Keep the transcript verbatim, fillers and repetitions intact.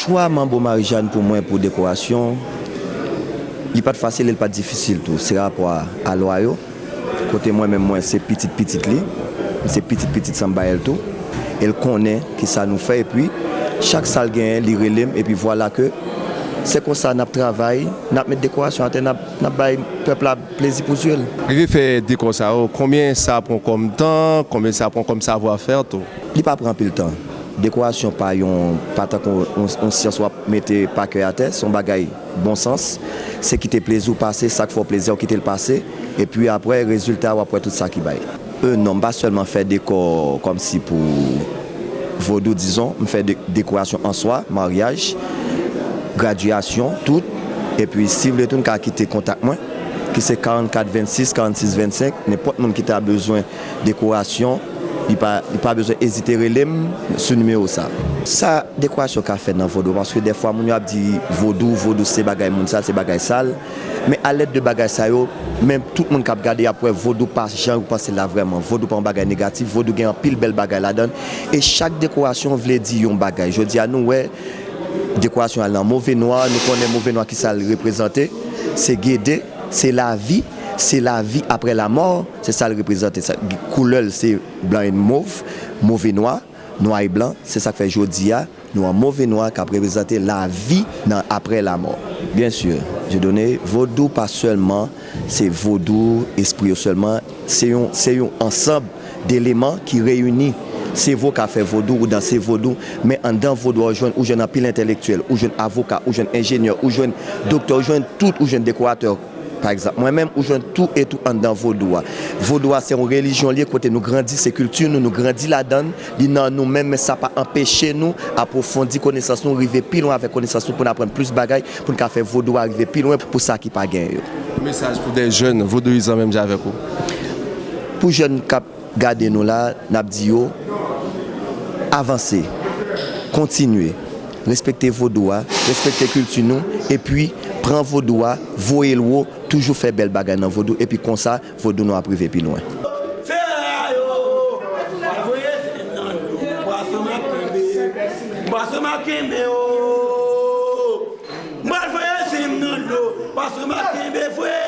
Chwa Manbo Marijàn pou mwen pou dekorasyon, li pa t fasil e li pa t difisil tou. Se rapò a, a lwa yo. Kote mwen menm, mwen se pitit pitit li, m se pitit pitit Sanbayèl tou. E l konnen ki sa nou fè, epi chak sa l genyen, li rele m, epi vwala ke se konsa n ap travay, n ap met dekorasyon atè, n ap, n ap bay pèp la plezi pou zye l. Rive fè dekò sa yo, konbyen sa pran kòm tan, konbyen sa pran kòm savwa fè tou? Li pa pran anpil tan. Dekorasyon pa yon, pa tankou yon, yon syans w ap mete pa kè atè, se yon bagay bon sans. Se kite plezi w pase, sa k fè w plezi a, w kite l pase, epi apre, rezilta a, w ap wè tout sa ki bay. E non, m pa sèlman fè dekò kòmsi pou vodou, dizon, m fè de-, dekorasyon an swa, maryaj, gradyasyon, tout. Epi, si w vle tou, n ka kite kontak mwen, ki se karannkat vennsis, karannsis vennsenk. Nenpòt moun ki ta bezwen dekorasyon, li pa, li pa bezwen ezite rele m sou nimewo sa. Sa dekorasyon ka fè nan vodou, paske dèfwa moun yo ap di vodou, vodou se bagay moun sal, se bagay sal. Men alèd de bagay sa yo, men tout moun k ap gade, y ap wè vodou pa jan yo panse l la vrèman. Vodou pa yon bagay negatif, vodou gen anpil bèl bagay ladan l. E chak dekorasyon vle di yon bagay. Jodi a, nou wè dekorasyon al nan move nwa, nou konnen move nwa ki sa l reprezante, se gede, se lavi, se lavi apre lamò, se sa l reprezante. Sa, koulè l se blan e mov, move nwa, nwa e blan, se sa k fè jodi a, nou an move nwa k ap reprezante lavi nan apre lamò. Byen si, Dieudonné, vodou pa sèlman se vodou, espri yo sèlman, se yon, se yon ansanm deleman ki reyini. Se vre w ka fè vodou, ou danse vodou, men anndan vodou a, ou jwenn, ou jwenn anpil entèlektyèl, ou jwenn avoka, ou jwenn enjenyè, ou jwenn doktè, ou jwenn tout, ou jwenn dekoratè. Pa egzanp, mwen menm, ou jwenn tou e tou anndan vodou a. Vodou a se yon relijyon li ye, kote nou grandi, se kilti nou, nou grandi ladan l, li nan nou menm, men sa pa anpeche nou apwofondi konesans nou, rive pi lwen avèk konesans nou pou n aprann plis bagay, pou n ka fè vodou a rive pi lwen pou sa ki pa gen yo. Mesaj pou de jèn vodouyizan menm jan avèk ou? Pou jèn k ap gade nou la, n ap di yo, avanse, kontinye, respekte vodou a, respekte kilti nou, epi pran vodou a, voye l wo, toujou fè bèl bagay nan vodou, epi konsa, vodou nou ap rive pi lwen. Fè a yo, al voye zen nan dlo, pwason m ap kenbe, pwason m ap kenbe o. M al voye zen m nan dlo, pwason m ap kenbe vre.